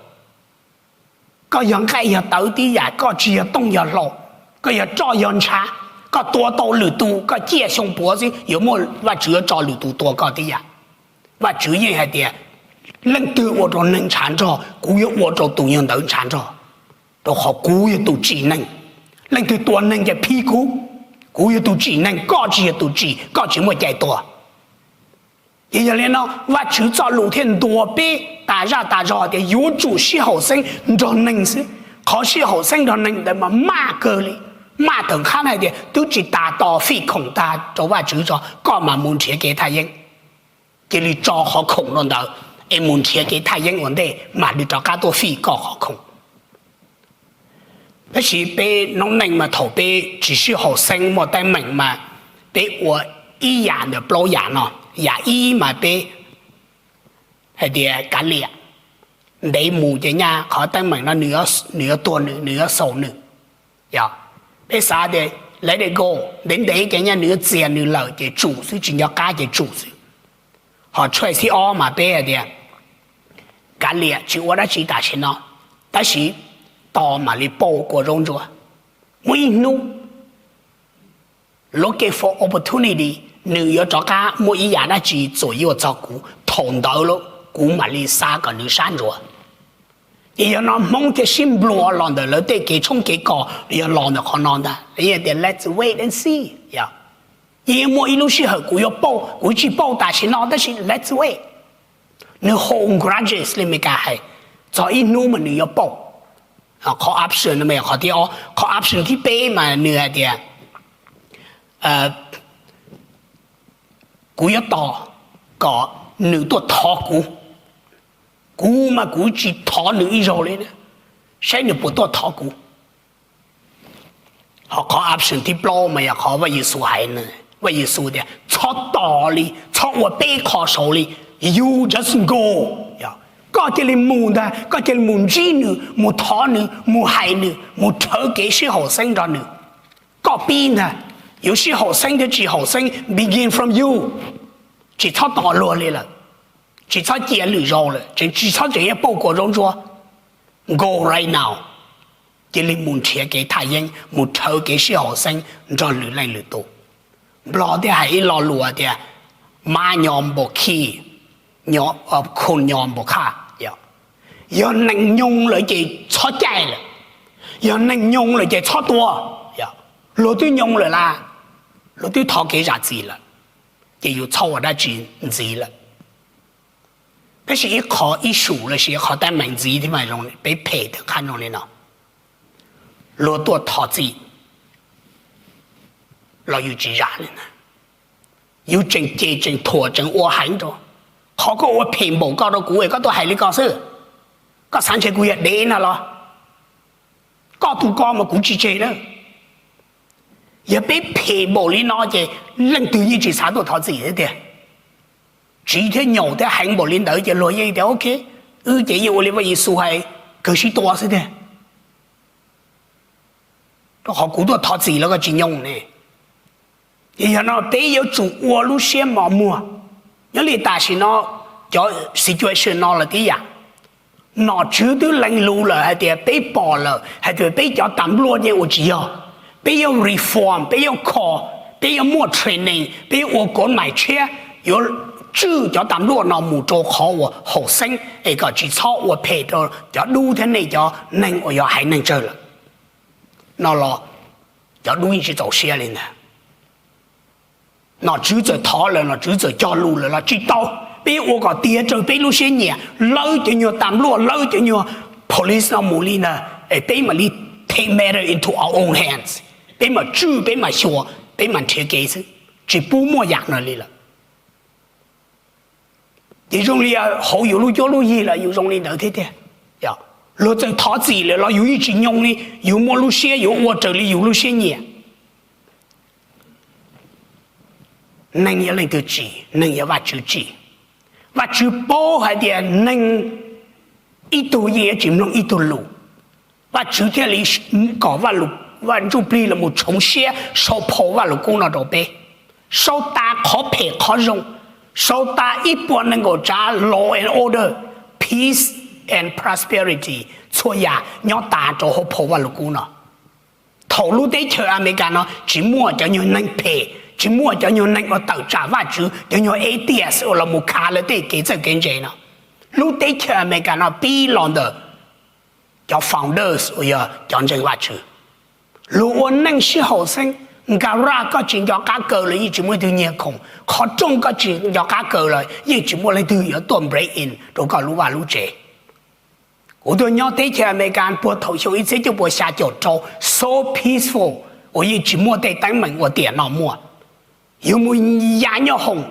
Koj yog nqaij yog tawv tib yam, koj tsis yog tooj yog hlau, koj yog roj yog ntshav, koj tua tau lwm tus, koj ciaj xyoo puav xwb yuav muaj Vajtswv yuav tso lwm tus tua koj tib yam. Vajtswv yeej hais tias, Leej twg ua rau neeg ntshav nrog, kuv yuav ua rau tus yog ntawd ntshav nrog, rau qhov kuv yog tus tsim neeg. Leej twg tua neeg ces phim kuv, kuv yog tus tsim neeg, koj tsis yog tus tsim, koj tsis muaj cai tua. Ces yog li no Vajtswv txoj lus thiaj ntuas peb tas zaj tas zog tias yuav tsum sib haum xeeb nrog neeg xwb. Qhov sib haum xeeb nrog neeg ntawd mas maj kawg li, maj tawm qhab hais tias twb tsis tas tos fij khoom tag rau Vajtswv tso, koj mam mus nrhiav kev thaj yeeb. Cia li tso qhov khoom rau ntawd es mus nrhiav kev thaj yeeb ua ntej mam li rov qab tuaj fij koj qhov khoom. Tab sis peb noob neej mas thaum peb tsis sib haum xeeb muaj teeb meem mas peb ua ib yam ntawm plaub yam no. Yam ib mas peb hais tias kav liam, ntev mus ces nyaj qhov teeb meem no nws yuav tuag nws, nws yuav xaus nws. Yog peb xav tias let it go, ntev ntev ces nyaj nws yuav txias nws lawm ces tsum xwb, tsis nco qab ces tsum xwb. Ho choice thib ob mas peb hais tias kav liam tsis ua dab tsi tam sim no, tab sis tos mam li pauj kua zaub ntsuab. Muaj ib hnub looking for opportunity, nws yuav rov qab muaj ib yam dab tsi txuam yuaj txog kuv, thaum ntawd lawm kuv mam li xav kom nws sab ntsuav. Ces yog no Hmoob thiaj sib nplua los ntawm lawv tej kev tshoob kev kos, yog los ntawm qhov no ntag. Tias let's wait and see. Yeej muaj ib lub sij hawm kuv yuav pauj, kuv tsis pauj tam sim no tab sis let's wait. Nws hold grudges li Meskas hais, txog ib hnub mas nws yuav pauj. Qhov option no mas yog qhov thib ob. Qhov option thib peb mas nws hais tias kuv yuav tos kom nws tuaj thov kuv. Kuv mas kuv tsis thov nws ib zaug li, saib nws puas tuaj thov kuv. Ho qhov option thib plaub mas yog qhov Vaj Yexus hais, Vaj Yexus tias txhob tos li, txhob ua peb qho saud li, you just go. Koj cia li mus ntag, koj cia li mus ntsib nws, mus thov nws, mus hais nws, mus rhawv kev sib haum xeeb nrog nws. Koj pib ntag, yuav sib haum xeeb thiab tsis haum xeeb begin from you. Tsis txhob tos luag li lawm, tsis txhob cia lwm zaus lawm, tsis txhob tseem yuav pauj kua zaub ntsuab. Go right now. Cia li mus nrhiav kev thaj yeeb, mus rhawv kev sib haum xeeb nrog lwm leej lwm tus. Nplog thiaj hais ib lo lus tias mab nyo npaum khij, khoj nyo npaum khaj. Yog neeg nyoo lawm ces txhob caij lawm, yog neeg nyoo lawm ces txhob tua. Luag twb nyoo lawm las, luag twb thov kev zam txim lawm, ces yus txhob ua dab tsi ntxiv lawm. Tab sis ib qho issue los sis ib qho teeb meem ntxiv thiab mas peb phem tawm qab zoo li no, luag tuaj thov txim los yus tsis zam li ntag, yus tseem cem tseem thuam tseem ua heev rau. Qhov koj ua phem npaum ko rau kuv es koj tuaj hais li ko xwb, koj xav ntshe kuv yog dev no los? Koj tus ko mas kuv tsis tseg na. Yog peb phem npaum li no ces leej twg yeej tsis xav tuaj thov txim thiab tiag. Tsiv thiab nyaum thiab heev npaum li ntawd ces luag yeej tias ok, wb ces yeej ua li Vaj Yexus hais, kawg sib tua xwb tiag. Rau qhov kuv tuaj thov txim los koj tsis nyoo ne. Ces yog no peb yuav tsum ua lub siab mos muag. Nyob li tam sim no cov situation no lawm tib yam, nom tswv twb lees lus lawm hais tias peb pom lawm hais tias peb cov tas npluaj yeej ua tsis yog. Peb yuav reform, peb yuav kho, peb yuav muaj training, peb yuav ua kov mais tshiab, yuav tswj cov tas npluaj no mus rau qhov uas haum xeeb es kom tsis txhob ua phem rau cov dub thiab nej cov neeg uas yog haiv neeg tsawg lawm. No los cov dub yeej tsis txaus siab li ntag. Nom tswv txawm thov lawm, nom tswv txawm cog lus lawm los tsis tau. Peb ua kom tiav raws peb lub siab nyiam, lawv cov nyuag tas npluaj, lawv cov nyuag police no mus li ntag es peb mam li take matter into our own hands, peb mam tswj, peb mam xyuas, peb mam nrhiav kev xwb, tsis pub muaj yam no li lawm. Ces zoo li hauv yus lub cuab lub yig los yus zoo li ntawd thiab tiag. Luag txawm thov txim lawm los yus yeej tsis nyoo li, yus muaj lub siab yuav ua raws li yus lub siab nyiam. Neeg yog leej twg tsim? Neeg yog Vajtswv tsim. Vajtswv paub hais tias neeg ib tug yeej yuav tsis mloog ib tug lus, Vajtswv thiaj li kom Vaj Ntsuj Plig los mus tshoov siab sau phau Vaj Lug Kub no rau peb, sau tas qhov phem qhov zoo, sau tas ib puas nees nkaum tsav law and order, peace and prosperity, txhua yam nyob tas rau hauv phau Vaj Lug Kub no. Thaum lub teb chaws Amelikas no tsis muaj cov nyuag neeg phem, tsis muaj cov nyuag neeg uas tawm tsam Vajtswv, cov nyuag atheist uas los mus khav lawv tej kev txawj kev ntse no. Lub teb chaws Amelikas no pib los ntawm cov founders uas yog cov ntseeg Vajtswv. Luag ua neej sib haum xeeb, nkas raj koj tsis nco qab kaw los yeej tsis muaj leej twg nyiag khoom, qhov rooj koj tsis nco qab kaw los yeej tsis muaj leej twg yuav tuaj break in rau koj lub vaj lub tsev. Kuv tuaj nyob teb chaws Amelikas puag thaum xyoo ib txhiab cuaj puas xya caum rau, so peaceful, uas yeej tsis muaj tej teeb meem ua tiam no muaj. Yus mus ya nyoob hoom,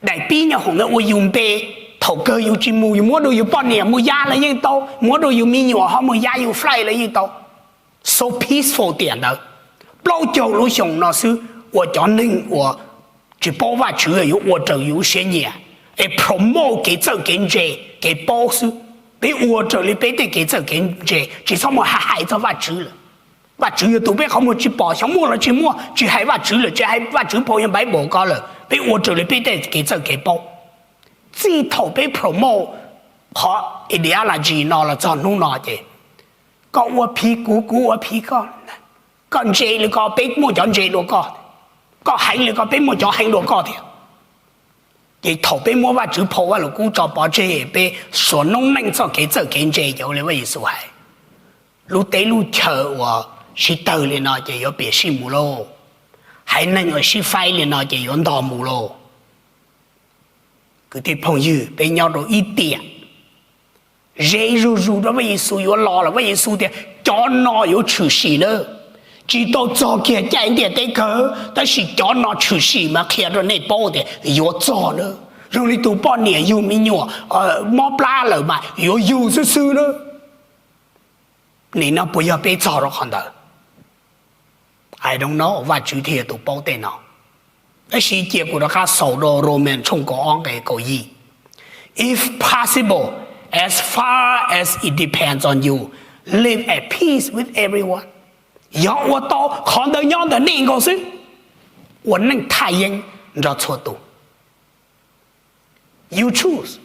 daim pib nyoob hoom ntawd ua yus npe, thaum kawg yus tsis mus yus muab rau yus poj niam mus ya los yeej tau, muab rau yus me nyuam ho mus ya yus flight los yeej tau. So peaceful tiam ntawd. Plaub caug lub xyoo no xwb uas cov neeg uas tsis paub Vajtswv yuav ua raws yus siab nyiam es promote kev txawj kev ntse, kev paub xwb. Peb ua raws li peb tej kev txawj kev ntse, tsis txhob mus hais hais txog Vajtswv lawm. Vajtswv yog tus peb qhov muag tsis pom, xyov muaj los tsis muaj, tsis hais Vajtswv lawm, tsis hais Vajtswv phau yog Bible ko lawm, peb ua raws li peb tej kev txawj kev paub. Txij thaum peb promote qhov ideology no los txog hnub no ces koj ua phiv kuv, kuv ua phiv koj, koj ntse li ko peb muaj cov ntse dua koj, koj heev li ko peb muaj cov heev dua koj thiab. Ces thaum peb muab Vajtswv phau Vaj Lug Kub tso pov tseg, peb suav noob neej txoj kev txawj kev ntse ces ua li Vaj Yexus hais, lub teb lub chaw uas sib tawg li no ces yuav piam sij mus lauj, haiv neeg uas sib faib li no ces yuav ntog mus lauj. Kwv tij phooj ywg, peb nyob rau ib tiam ze zuj zus rau Vaj Yexus yuav los lawm. Vaj Yexus tias cov no yuav tshwm sim nawb, tsis tau txog kiag caij ntiaj teb kawg, tab sis cov no tshwm sim mas qhia rau nej paub tias yuav txog nawb. Zoo li tus poj niam yug me nyuam mob plab lawm mas yuav yug xwb xwb nawb. Nim no puas yog peb txog rau qhov ntawd? I don't know, Vajtswv thiaj yog tus paub tej no. Tab sis cia kuv rov qab xaus rau Roman tshooj kaum ob nqe kaum yim, If possible, as far as it depends on you, live at peace with everyone. Yog ua tau, qhov ntawd nyob ntawm nej nkaus xwb, ua neej thaj yeeb nrog txhua tus. You choose.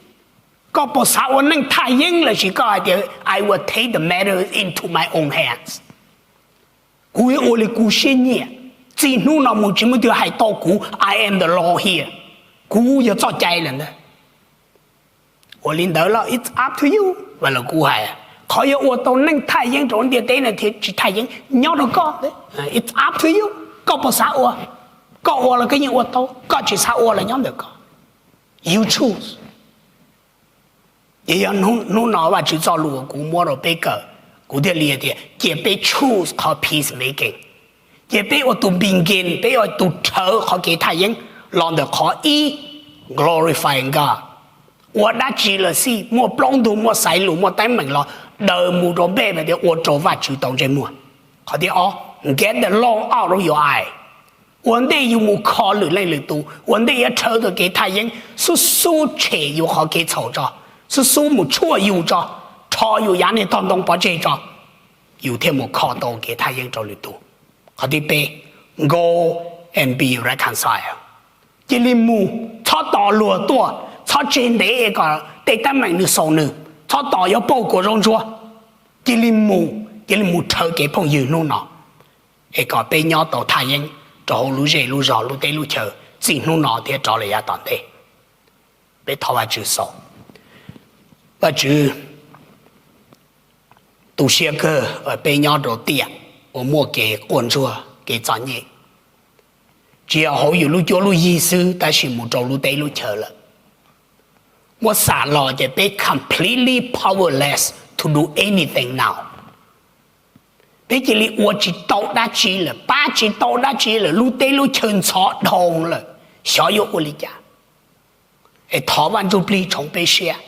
Koj puas xav ua neej thaj yeeb lossis koj hais tias I will take the matter into my own hands, kuv yuav ua li kuv siab nyiam, txij hnub no mus tsis muaj leej twg hais tau kuv, I am the law here, kuv yog txoj cai lawm ntag. Ua li ntawd los it's up to you. Vaj Lug Kub hais, qhov yuav ua tau neej thaj yeeb rau ntiaj teb no thiab tsis thaj yeeb nyob rau koj, it's up to you. Koj puas xav ua, koj ua los koj yeej ua tau, koj tsis xav ua los nyob ntawm koj. You choose. Ces yog hnub no Vajtswv txoj lus uas kuv muab rau peb kawm, kuv thiaj li tias cia peb choose qhov peace making, cia peb ua tus begin, peb ua tus rhawv qhov kev thaj yeeb los ntawm qhov ib, glorifying God. Ua dab tsi los xij, muaj plaub ntug, muaj xaiv lus, muaj teeb meem los daws mus rau npej mas tias ua rau Vajtswv tau ntsej muag. Qhov thib ob, get the log out of your eye. Ua ntej yus mus kho lwm leej lwm tus, ua ntej yuav rhawv tau kev thaj yeeb, xub xub tshem yus qhov kev txhaum tso, xub xub mus tshuaj yus tso, rho yus yav niag tog ntoo pov tseg tso, yus thiaj mus kho tau kev thaj yeeb rau lwm tus. Qhov thib peb, go and be reconciled. Cia li mus, txhob tos luag tuaj, txhob tseg ntev es kom tej teeb meem nws xaus nws, txhob tos yuav pauj kuas zaub ntsuab. Cia li mus, cia li mus rhawv kev phooj ywg hnub no, es kom peb nyob tau thaj yeeb rau hauv lub zej lub zog lub teb lub chaw txij hnub no thiab rov los yav tom ntej. Peb thov Vajtswv xaus. Vajtswv, tu siab kawg uas peb nyob rau tiam uas muaj kev quaj ntsuag kev txom nyem, tsis yog hauv yus lub cuab lub yig xwb tab sis mus rau lub teb lub chaw lawm. Muab xam los ces peb completely powerless to do anything now. Peb cia li ua tsis tau dab tsi lawm, pab tsis tau dab tsi lawm, lub teb lub chaw ntxhov dhau lawm, xyov yuav ua li cas. Es thov Vaj Ntsujplig tshoov peb siab,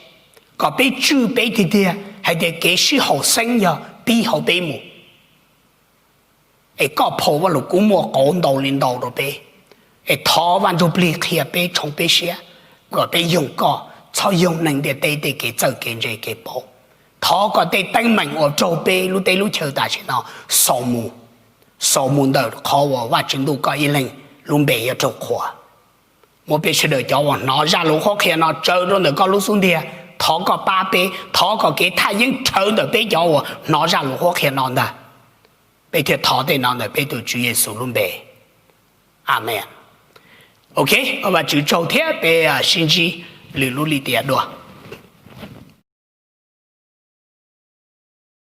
kom peb tswj peb tiag tiag hais tias kev sib haum xeeb yog pib hauv peb mus. Es koj phau Vaj Lug Kub muaj qauv ntau li ntau rau peb. Es thov Vaj Ntsujplig qhia peb, tshoov peb siab, kom peb yoog koj, txhob yoog neeg ntiaj teb tej kev txawj kev ntse kev paub. Thov kom tej teeb meem uas raug peb lub teb lub chaw tam sim no xaus mus, xaus mus ntawm qhov uas Vajtswv ntuj koj ib leeg lub npe yuav raug qhuas. Muab peb sawv daws cov uas hnov zaj lus qhuab qhia no tsaws rau ntawm koj lub xub ntiag, thov koj pab peb, thov kom kev thaj yeeb rhawv ntawm peb cov uas hnov zaj lus qhuab qhia no ntag. Peb thiaj thov tej no ntawm peb tus Tswv Yexus lub npe. Amees. Ok, ua Vajtswv tsaug thiab peb sib ntsib lwm lub lim tiam dua.